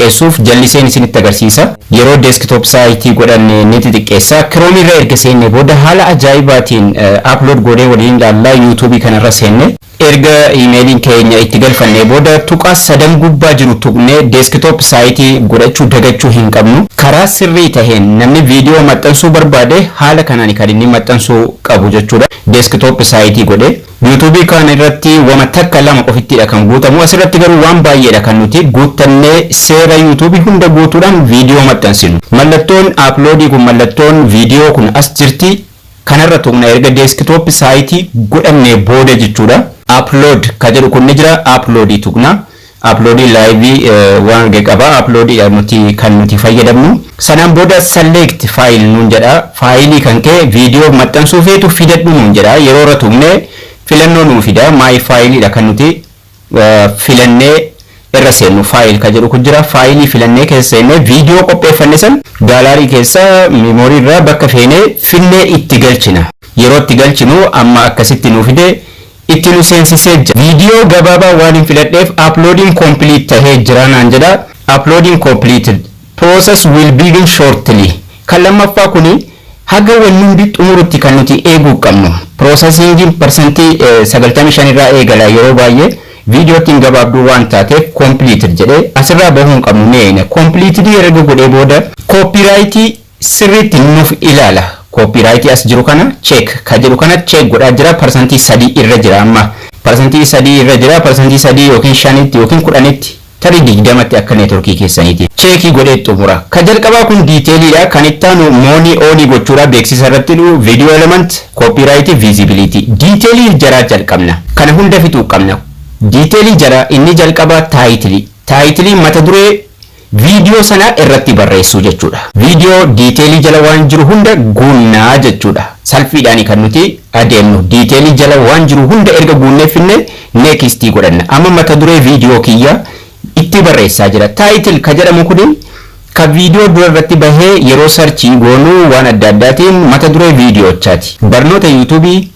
Xixiqqeessuuf jalliseen isinitti agarsiisa. Yeroo desktop site godhanne ni xixiqqeessa. Chrome irra erga seenne booda haala ajaa'ibaatiin upload godhee waliin ilaallaa. YouTubeii kanarra seenne, erga iimeeliin keenya itti galfannee booda, tuqaa sadan gubbaa jiru tuqnee desktop site godhachuu dagachuu hin qabnu. Karaa sirrii taheen namni viidiyoo maxxansuu barbaade haala kanaan kan inni maxxansuu qabu jechuudha. Desktop site godhe YouTubeii kana irratti wama takka lama qofittidha kan guutamu. Asirratti garuu waan baay'eedha kan nuti guuttannee seera YouTubeii hunda guutuudhaan viidiyoo maxxansinu. Mallattoon uploadii kun, mallattoon viidiyoo kun as jirti. Kanarra tuqna erga desktop site godhanne booda jechuudha. Upload ka jedhu kun ni jira, uploadii tuqna. Uploadii liveii waan arge qaba. Uploadii nuti kan nuti fayyadamnu. Sanaan booda "select file" nuun jedha. Faayilii kan kee viidiyoo maxxansuu feetu fidadhu nuun jedha. Yeroo irra tuqne filannoo nuu fida. My fileiidha kan nuti filannee irra seennu. File ka jedhu kun jira. Faayilii filannee keessa seennee viidiyoo qopheeffanne san gallery keessa, memory irraa bakka feenee finnee itti galchina. Yeroo itti galchinu amma akkasitti nuu fide, itti nu seensisee jira. Viidiyoo gabaabaa waan hin filadheef "uploading complete" tahee jira naan jedha. Uploading completed, process will begin shortly. Kan lammaffaa kuni haga wanni hundi xumurutti kan nuti eeguu qabnu. Processingiin 95% irraa eegala. Yeroo baay'ee viidiyootiin gabaabduu waan taateef "completed" jedhee asirraa bahuu hin qabnu, ni eegna. Completed erga godhee booda copyright sirriitti nuuf ilaala. Copyright as jiru kana check ka jedhu kana check godhaa jira. 3% irra jira amma. 3% irra jira. 3% yookiin 5tti yookiin 10tti, tarii 20tti akka networkii keessaniiti. Checkii godhee xumura. Ka jalqabaa kun detailiidha. Kan itti aanu money onii gochuudha. Beeksisa irratti dhufu, video element, copyright, visibility. Detailii jaraa jalqabna. Kana hunda fixuu qabna. Detailii jara inni jalqabaa titleii. Titleii mata duree viidiyoo sana irratti barreessuu jechuudha. Viidiyoo detailii jala waan jiru hunda guunnaa jechuudha. Salphiidhaan kan nuti adeemnu. Detailii jala waan jiru hunda erga guunnee finne nextii godhanna. Amma mata duree viidiyoo kiyya itti barreessaa jira. Title ka jedhamu kuni ka viidiyoo dura irratti bahee yeroo searchii goonuu waan adda addaatiin mata duree viidiyoochaati. Barnoota YouTubeii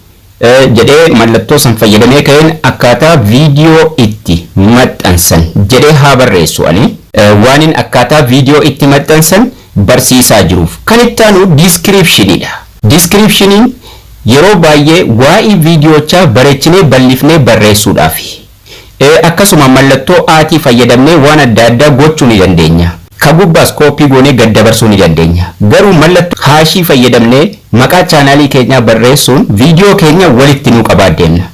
jedhee mallattoo san fayyadamee ka'een akkaataa viidiyoo itti maxxansan jedhee haa barreessu ani. Waanin akkaataa viidiyoo itti maxxansan barsiisaa jiruuf. Kan itti aanu descriptioniidha. Descriptioniin yeroo baay'ee waa'ee viidiyoochaa bareechinee bal'ifnee barreessuudhaafi. Akkasuma mallattoo aatii fayyadamnee waan adda addaa gochuu ni dandeenya. Ka gubbaas copy goonee gad dabarsuu ni dandeenya. Garuu mallattoo hashii fayyadamnee maqaa channelii keenyaa barreessuun viidiyoo keenya walitti nu qabaa deemna.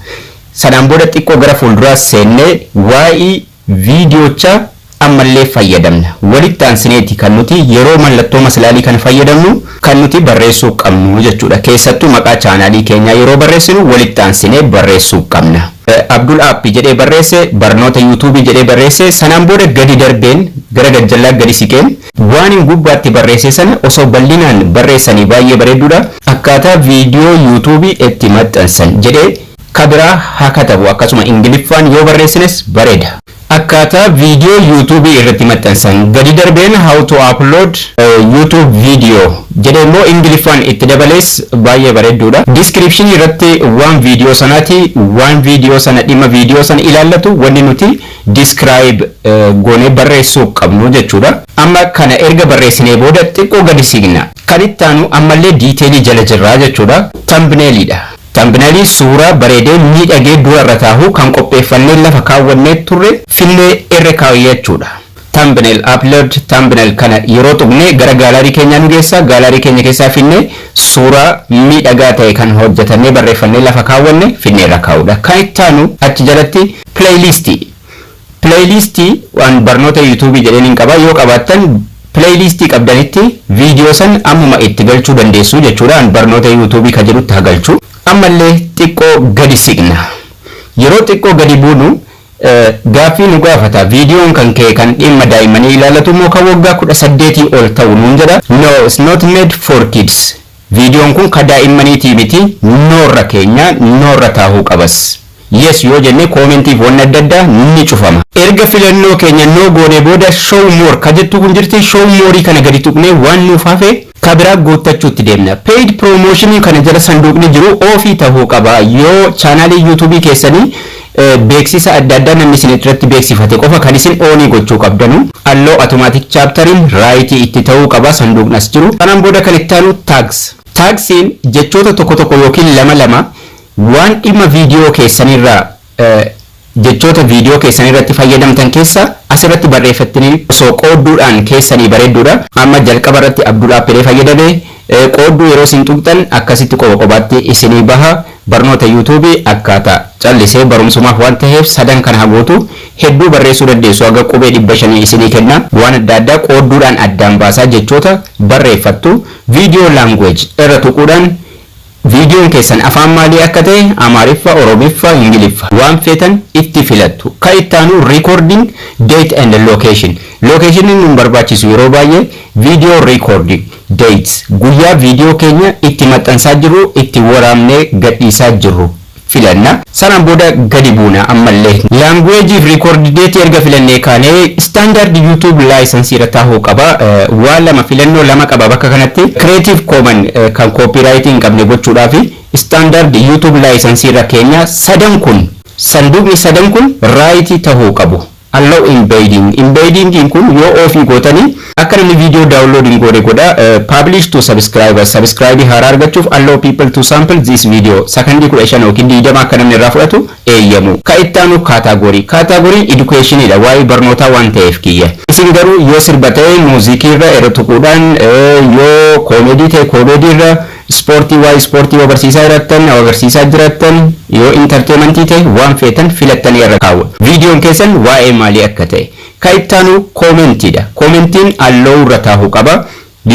Sanaan booda xiqqoo gara fuulduraa seennee waa'ee viidiyoochaa ammallee fayyadamna. Walitti aansineeti kan nuti yeroo mallattoo maslaalii kana fayyadamnu kan nuti barreessuu qabnu jechuudha. Keessattuu maqaa channelii keenyaa yeroo barreessinu walitti aansinee barreessuu qabna. Abdul Aappii jedhee barreesse, barnoota YouTubeii jedhee barreesse. Sanaan booda gadi darbeen gara gajjallaa gadi siqeen waan hin gubbaatti barreesse sana osoo bal'inaan barreessanii baay'ee bareedduudha. Akkaataa viidiyoo YouTubeii itti maxxansan jedhee kabiraa haa katabu. Akkasuma Ingiliffaan yoo barreessines bareeda. Akkaataa viidiyoo YouTubeii irratti maxxansan gadi darbeen "how to upload YouTube video" jedhee immoo Ingiliffaan itti dabalees baay'ee bareedduudha. Description irratti waan viidiyoo sanaati, waan viidiyoo sana, dhimma viidiyoo sana ilaallatu wanni nuti describe goonee barreessuu qabnu jechuudha. Amma kana erga barreessinee booda xiqqoo gadi siqna. Kan itti aanu ammallee detailii jala jirraa jechuudha. Thumbnailiidha. Thumbnailii suuraa bareedee miidhagee dura irra taahu kan qopheeffannee lafa kaawwannee turre finnee irra kaawwachuudha. Thumbnail, upload thumbnail kana yeroo tuqne gara gallery keenyaa nu geessa. Gallery keenya keessaa finnee suuraa miidhagaa ta'e kan hojjetannee barreeffannee lafa kaawwanne finnee irra kaa'uudha. Kan itti aanu achi jalatti playlistii. Playlistii waan barnoota YouTubeii jedheen hin qaba. Yoo qabaattan playlistii qabdanitti viidiyoo san ammuma itti galchuu dandeessu jechuudha. Barnoota YouTubeii ka jedhutti haa galchu. Ammallee xiqqoo gadi siqna. Yeroo xiqqoo gadi buunu gaaffii nu gaafata. Viidiyoon kan kee kan dhimma daa'immanii ilaallatu immoo kan waggaa 18 ol ta'u nuun jedha. "No, it's not made for kids." Viidiyoon kun ka daa'immaniitii miti, noorra keenya noorra taahuu qabas. Yes yoo jenne commentiif wanni adda addaa ni cufama. Erga filannoo keenya no goone booda "show more" ka jettu kun jirti. Show more kana gadi tuqnee waan nuuf hafe ka biraa guuttachuutti deemna. Paid promotion kana jala sanduuqni jiru offii tahuu qaba. Yoo channelii YouTubeii keessanii Beeksisa adda addaa namni isin irratti beeksifate qofa kan isin on gochuu qabdanu. Allow automatic chapteriin right itti ta'uu qaba sanduuqni as jiru. Kanaan booda kan itti aanu tags. Tagsiin jechoota tokko tokko yookiin lama lama waan dhimma viidiyoo keessanirraa, jechoota viidiyoo keessan irratti fayyadamtan keessa asirratti barreeffattanii osoo qoodduudhaan keessanii bareedduudha. Amma jalqaba irratti Abdul Appiree fayyadame. Qoodduu yeroo isin tuqxan akkasitti qoba qobaatti isinii baha. Barnoota YouTubeii akkaataa callisee barumsumaaf waan ta'eef sadan kana haguutu. Hedduu barreessuu dandeessu, haga qubee 500 isinii kenna. Waan adda addaa qoodduudhaan addaan baasaa jechoota barreeffattu. Video language irra tuquudhaan viidiyoon keessan afaan maalii akka ta'e, Amaariffa, Oromiffa, Ingiliffa, waan feetan itti filattu. Kan itti aanu recording date and location. Location nun barbaachisu yeroo baay'ee. Video recording dates, guyyaa viidiyoo keenya itti maxxansaa jirru, itti waraabnee gadhiisaa jirru filanna. Sanaan booda gadi buuna ammallee. Language fi record date erga filannee kaanee, standard YouTube license irra taa'uu qaba. Waan lama, filannoo lama qaba bakka kanatti. Creative Commons kan copyright hin qabne gochuudhaaf standard YouTube license irra keenya. Sadan kun, sanduuqni sadan kun right tahuu qabu. Allow embedding. Embedding kun yoo off gootanii akka namni viidiyoo download hin goone godha. Publish to subscribers, subscribe haaraa argachuuf. Allow people to sample this video, sakandii 15 yookiin 20 akka namni irraa fudhatu eeyyamu. Ka itti aanu category. Category educationidha, waa'ee barnootaa waan ta'eef kiyya. Isin garuu yoo sirba ta'e muuziqii irra irra tuquudhaan, yoo comedy ta'e comedy irra, ispoortii, waa'ee ispoortii yoo barsiisaa jiraattan, agarsiisaa jiraattan, yoo entertainmentii ta'e, waan feetan filattanii irra kaawwa. Viidiyoon keessan waa'ee maalii akka ta'e. Ka itti aanu commentiidha. Commentiin allow irra taa'uu qaba.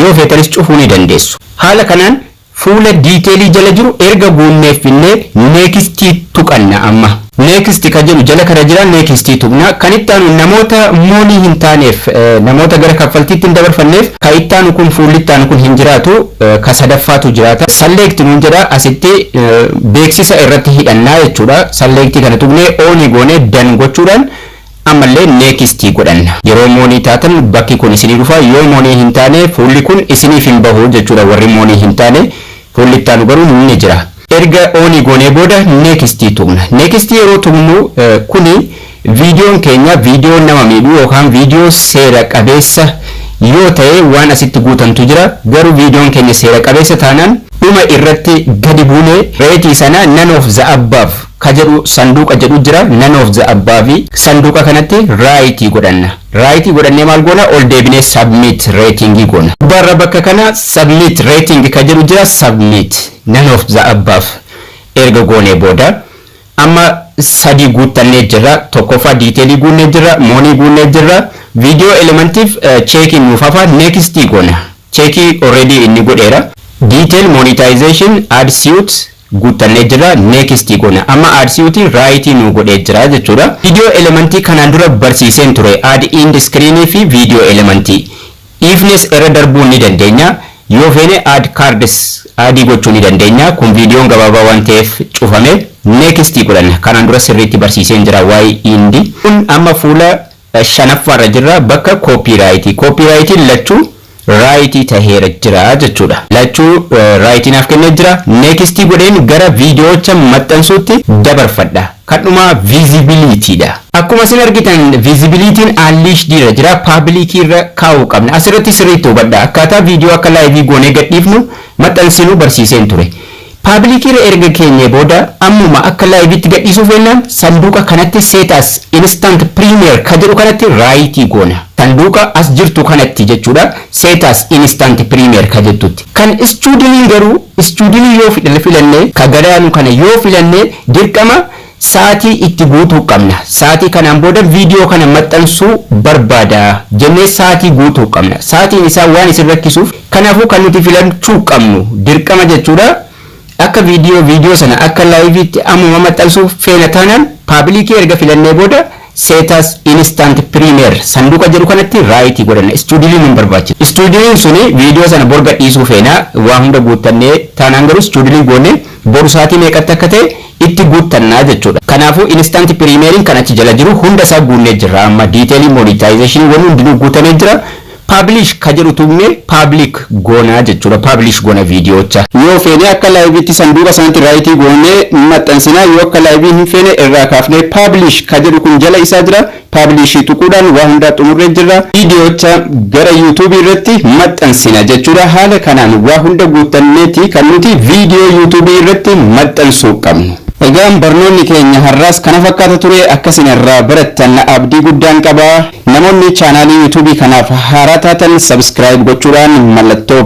Yoo feetanis cufuu ni dandeessu. Haala kanaan fuula detailii jala jiru erga guunneef finnee next tuqanna amma. Next kan jedhu jala kana jira, next tuqna. Kan itti aanu namoota money hin taaneef, namoota gara kaffaltiitti hin dabarfanneef, kan itti aanu kun, fuulli itti aanu kun hin jiraatu, ka sadaffaatu jiraata. Select nuun jedha asitti, beeksisa irratti hidhannaa jechuudha. Select kana tuqnee on goonee done gochuudhaan ammallee next godhanna. Yeroo money taatan bakki kun isinii dhufa. Yoo money hin taane fuulli kun isiniif hin bahu jechuudha. Warri money hin taane fuulli itti aanu garuu ni jira. Erga on goonee booda next tuqna. Next yeroo tuqnu kuni viidiyoon keenya viidiyoo nama miidhuu yookaan viidiyoo seera qabeessa yoo ta'e waan asitti guutamtu jira. Garuu viidiyoon keenya seera qabeessa taanaan dhuma irratti gadi buunee rate sana none of the above ka jedhu sanduuqa jedhu jira. None of the above sanduuqa kanatti right godhanna. Right godhannee maal goona? Ol deebinee submit rating goona. Gubbaarra bakka kana submit rating ka jedhu jira. Submit none of the above erga goonee booda amma sadii guuttannee jirra. Tokkoffaa detailii guunnee jirra, money guunnee jirra, video elementiif checkiin nuuf hafa. Next goona. Check already inni godheera. Detail, monetization, ad suite guuttannee jirra. Next goona. Amma ad suite right nu godhee jira jechuudha. Video elementii kanaan dura barsiiseen ture, add end screen fi video elementii dhiifnes irra darbuu ni dandeenya. Yoo feene add cards add gochuu ni dandeenya. Kun viidiyoon gabaabaa waan ta'eef cufame. Next godhanna. Kanaan dura sirriitti barsiiseen jira waa'ee end. Kun amma fuula shanaffaarra jirra, bakka copyright. Copyrightiin lachuu right taheera jira jechuudha. Lachuu right naaf kennee jira. Next godheen gara viidiyoocha maxxansuutti dabarfadha. Kan dhumaa visibilityidha. Akkuma isin argitan visibilityn unlisted irra jira, public irra kaa'uu qabna. Asirratti sirriitti hubadha. Akkaataa viidiyoo akka live goonee gadhiifnu maxxansinuu barsiiseen ture. Public irra erga keenyee booda ammuma akka liveitti gadhiisuu feennaan sanduuqa kanatti, set as instant premiere ka jedhu kanatti right goona. Sanduuqa as jirtu kanatti jechuudha. Set as instant premiere ka jettutti. Kan scheduleiin garuu, scheduleii yoo filanne, ka gadaanu kana yoo filanne, dirqama sa'aatii itti guutuu qabna. Sa'aatii kanaan booda viidiyoo kana maxxansuu barbaada jennee sa'aatii guutuu qabna. Sa'aatiin isaa waan isin rakkisuuf, kanaafuu kan nuti filachuu qabnu dirqama jechuudha. Akka viidiyoo sana akka liveitti ammuma maxxansuu feena taanaan, public erga filannee booda set as instant premiere sanduuqa jedhu kanatti right godhanna. Scheduleiin hin barbaachisu. Scheduleiin suni viidiyoo sana bor gadhiisuu feena, waa hunda guuttannee taanaan garuu scheduleii goonee boru sa'aatii meeqatti akka ta'e itti guuttannaa jechuudha. Kanaafuu instant premiereiin kan achi jala jiru hunda isaa guunnee jirra. Amma detailii, monetization, wanni hundinuu guutamee jira. Publish ka jedhu tuqnee public goonaa jechuudha. Publish goona viidiyoocha. Yoo feene akka liveitti sanduuqa sanatti right goonee maxxansinaa. Yoo akka live hin feene, irraa kaafnee publish ka jedhu kun jala isaa jira. Publish tuquudhaan waa hundaa xumurree jirra. Viidiyoocha gara YouTubeii irratti maxxansina jechuudha. Haala kanaan waa hunda guutanneeti kan nuti viidiyoo YouTubeii irratti maxxansuu qabnu. Egaan barnoonni keenya har'aas kana fakkaata ture. Akkasin irraa barattan abdii guddaan qaba. Namoonni chaanaalii YouTubeii kanaaf haaraa taatan, subscribe gochuudhaan mallattoo